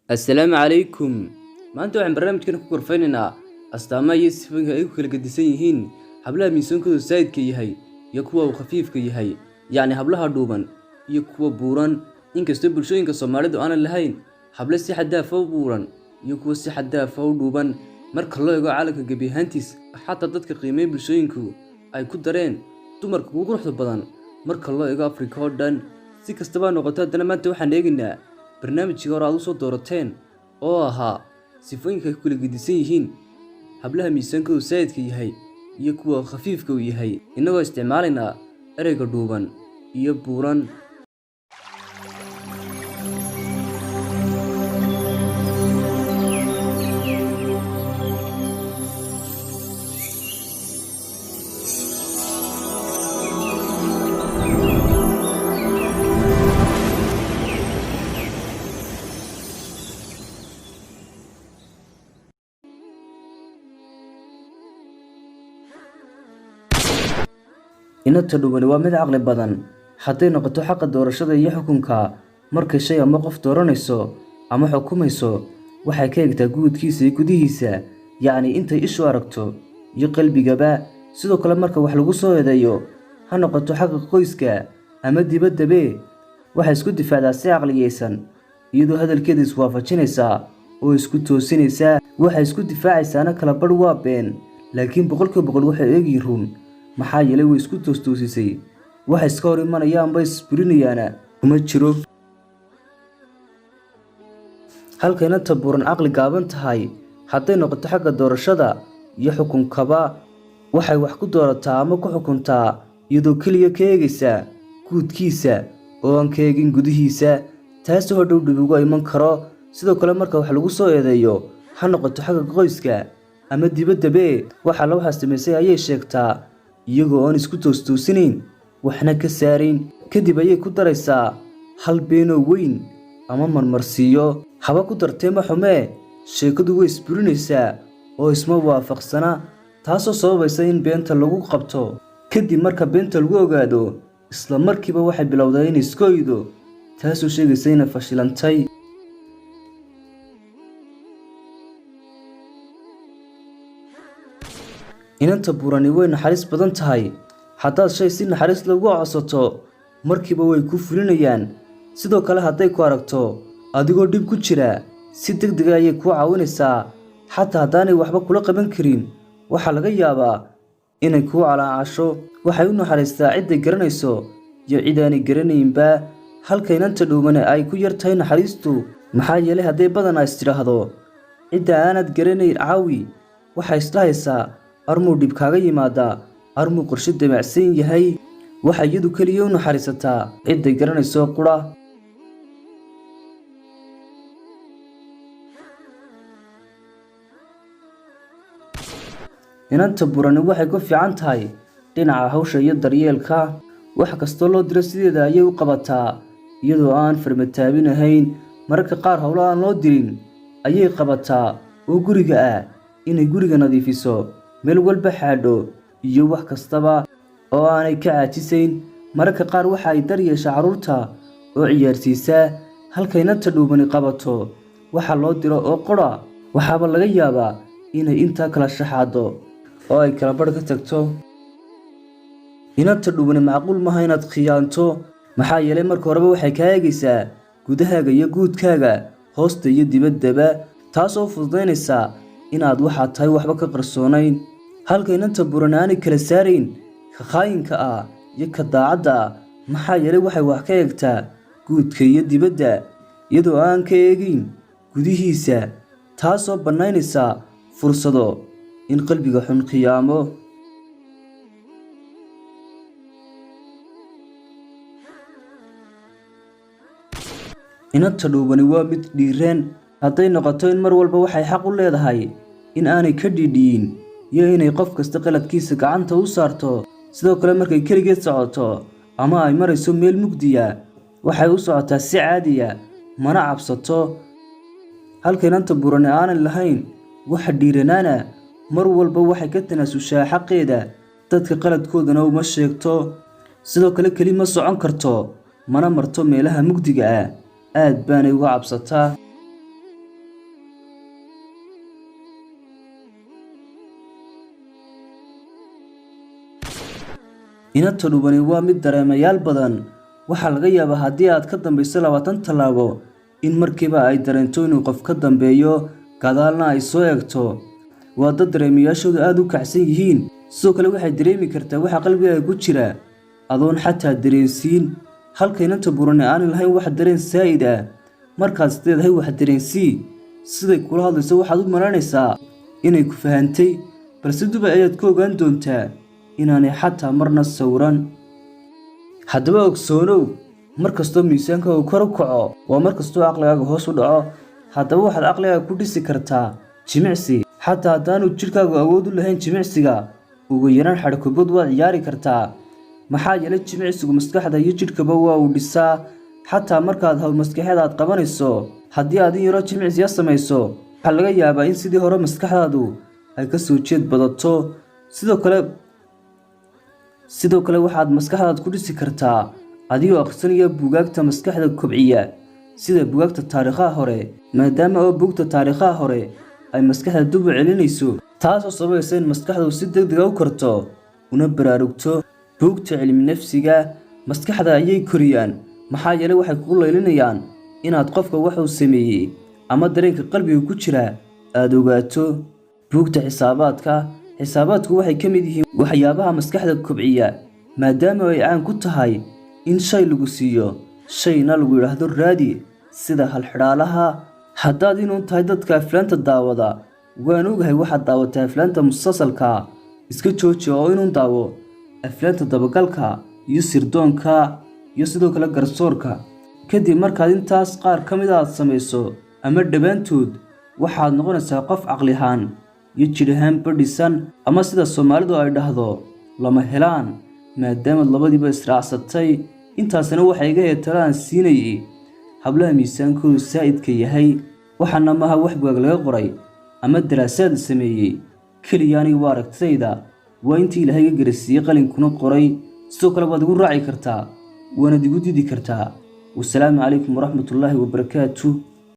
Assalaamu calaykum. Maanta waxaan barnaamijkan ku gorfaynaynaa astaamaha iyo sifooyinka ay ku kala gedisan yihiin hablaha miisaankoodu saa'idka yahay iyo kuwa uu khafiifka yahay, yacni hablaha dhuuban iyo kuwa buuran. Inkastoo bulshooyinka Soomaalidu aanan lahayn hable si xad dhaaf ah u buuran iyo kuwa si xad dhaaf ah u dhuuban marka loo eego caalamka gebi ahaantiis, xataa dadka qiimeeya bulshooyinku ay ku dareen dumarka ugu quruxda badan marka loo eego Afrika oo dhan. Si kastaba ha noqotee, haddana maanta waxaan eegaynaa barnaamijkii hore aad u soo doorateen oo ahaa sifooyinka ay ku kala gedisan yihiin hablaha miisaankoodu saa'idka yahay iyo kuwa khafiifka uu yahay, innagoo isticmaalaynaa ereyga dhuuban iyo buuran. Inanta dhuubani waa mid caqli badan hadday noqoto xagga doorashada iyo xukunka. Markay shay ama qof dooranayso ama xukumayso, waxay ka eegtaa guudkiisa iyo gudihiisa, yacni intay ishu aragto iyo qalbigaba. Sidoo kale marka wax lagu soo eedeeyo, ha noqoto xagga qoyska ama dibaddabe, waxay isku difaacdaa si caqliyeysan, iyadoo hadalkeeda iswaafajinaysa oo isku toosinaysa. Waxay isku difaacaysaana kala badh waa been, laakiin 100% waxay eegyihiin run, maxaa yeelay way isku toostoosisay. Waxa iska hor imanayaanba isburinayaana kuma jiro. Halka inanta buuran caqli gaaban tahay hadday noqoto xagga doorashada iyo xukunkaba. Waxay wax ku doorataa ama ku xukuntaa iyadoo keliya ka eegaysa guudkiisa oo aan ka eegin gudihiisa, taasoo hadhow dhib uga iman karo. Sidoo kale marka wax lagu soo eedeeyo, ha noqoto xagga qoyska ama dibaddabe, waxa la waxaa samaysay ayay sheegtaa iyagoo aan isku toostoosinayn waxna ka saarayn. Kadib ayay ku daraysaa hal beenoo weyn ama marmarsiiyo. Haba ku dartee ma xumee, sheekadu way isburinaysaa oo isma waafaqsana, taasoo sababaysa in beenta lagu qabto. Kadib marka beenta lagu ogaado, isla markiiba waxay bilowdaa inay iska oydo, taasoo sheegaysa inay fashilantay. Inanta buurani way naxariis badan tahay. Haddaad shay si naxariis leh ugu codsato, markiiba way ku fulinayaan. Sidoo kale hadday ku aragto adigoo dhib ku jira, si degdeg ah ayay kuu caawinaysaa. Xataa haddaanay waxba kula qaban karin, waxaa laga yaabaa inay kuu calaacasho. Waxay u naxariistaa cidday garanayso iyo cid aanay garanaynba, halka inanta dhuumane ay ku yar tahay naxariistu, maxaa yeelay hadday badanaa is tidhaahdo cidda aanad garanayn caawi, waxay isdhahaysaa armuu dhib kaaga yimaadaa, armuu qorshe damacsan yahay. Waxay iyadu keliya u naxariisataa cidday garanayso qura. Inanta burani waxay ku fiican tahay dhinaca hawsha iyo daryeelka. Wax kastoo loo diro sideeda ayay u qabataa, iyadoo aan farmataabinahayn. Mararka qaar howlo aan loo dirin ayay qabataa oo guriga ah, inay guriga nadiifiso, meel walba xaadho iyo wax kastaba oo aanay ka caajisayn. Mararka qaar waxa ay daryeeshaa carruurta oo ciyaarsiisaa, halka inanta dhuubani qabato waxa loo diro oo qura. Waxaaba laga yaabaa inay intaa kala shaxaado oo ay kala badh ka tagto. Inanta dhuubani macquul maaha inaad khiyaanto, maxaa yeelay marka horeba waxay kaa eegaysaa gudahaaga iyo guudkaaga, hoosta iyo dibaddaba, taasoo fududaynaysa inaad waxaad tahay waxba ka qarsoonayn. Halka inanta buuran aanay kala saarayn ka khaayinka ah iyo ka daacadda ah, maxaa yeelay waxay wax ka eegtaa guudka iyo dibadda iyadoo aan ka eegayn gudihiisa, taasoo bannaynaysa fursado in qalbiga xun khiyaamo. Inanta dhuubani waa mid dhiirran hadday noqoto in mar walba waxay xaq u leedahay in aanay ka dhiidhiyin iyo inay qof kasta qaladkiisa gacanta u saarto. Sidoo kale markay keligeed socoto ama ay marayso meel mugdiya, waxay u socotaa si caadiya, mana cabsato. Halka inanta buurani aanan lahayn waxa dhiiranaana, mar walba waxay ka tanaasushaa xaqeeda, dadka qaladkoodana uma sheegto. Sidoo kale keli ma socon karto, mana marto meelaha mugdiga ah, aad baanay uga cabsataa. Inanta dhubani waa mid dareemayaal badan. Waxaa laga yaabaa haddii aad ka dambayso 20 tallaabo in markiiba ay dareento inuu qof ka dambeeyo, gadaalna ay soo eegto. Waa dad dareemayaashoodu aada u kacsan yihiin. Sidoo kale waxay dareemi kartaa waxa qalbigaaga ku jira adoon xataa dareensiin, halka inanta burani aanay lahayn wax dareen saa'id ah. Markaad isleedahay wax dareensii, siday kula hadlayso waxaad u malaynaysaa inay ku fahantay, balse dubay ayaad ku ogaan doontaa inaanay xataa marna sawiran. Haddaba ogsoonow, mar kastoo miisaankaagu kor u kaco waa mar kastoo caqligaaga hoos u dhaco. Haddaba waxaad caqligaaga ku dhisi kartaa jimicsi. Xataa haddaanu jidhkaagu awood u lahayn jimicsiga, ugu yaraan xadhkubad waad ciyaari kartaa, maxaa yeelay jimicsigu maskaxda iyo jidhkaba waa uu dhisaa. Xataa markaad hawl maskaxeed aad qabanayso, haddii aad in yaroo jimicsiya samayso, waxaa laga yaabaa in sidii hore maskaxdaadu ay ka soo jeed badato. Sidoo kale waxaad maskaxdaad ku dhisi kartaa adigoo akhrisanaya buugaagta maskaxda kobciya, sida buugaagta taariikhaha hore, maadaama oo buugta taariikhaha hore ay maskaxda dib u celinayso, taasoo sababaysa in maskaxdu si degdega u korto una baraarugto. Buugta cilmi nafsiga maskaxda ayay koriyaan, maxaa yeelay waxay kugu laylinayaan inaad qofka waxuu sameeyey ama dareenka qalbiga ku jira aada ogaato. Buugta xisaabaadka. Xisaabaadku waxay ka mid yihiin waxyaabaha maskaxda kobciya, maadaama ay caan ku tahay in shay lagu siiyo, shayna lagu yidhaahdo raadi, sida halxidhaalaha. Haddaad inuun tahay dadka aflaanta daawada, waan ogahay waxaad daawataa aflaanta musalsalka. Iska jooji oo inuun daawo aflaanta dabagalka iyo sirdoonka iyo sidoo kale garsoorka. Kadib markaad intaas qaar ka mid aad samayso ama dhammaantood, waxaad noqonaysaa qof caqli ahaan iyo jidh ahaanba dhisan, ama sida Soomaalidu ay dhahdo, lama helaan, maadaamaad labadiiba israacsatay. Intaasina waxay iga heetalaan siinayay hablaha miisaankoodu saa'idka yahay. Waxaana maaha wax bugaag laga qoray ama daraasaad la sameeyey keliya. Aniga waa aragtidayda, waa intii Ilaahay ga garasiiyey qalinkuna qoray. Sidoo kale waad igu raaci kartaa, waanaad igu didi kartaa. Wasalaamu calaykum waraxmatullaahi wabarakaatu.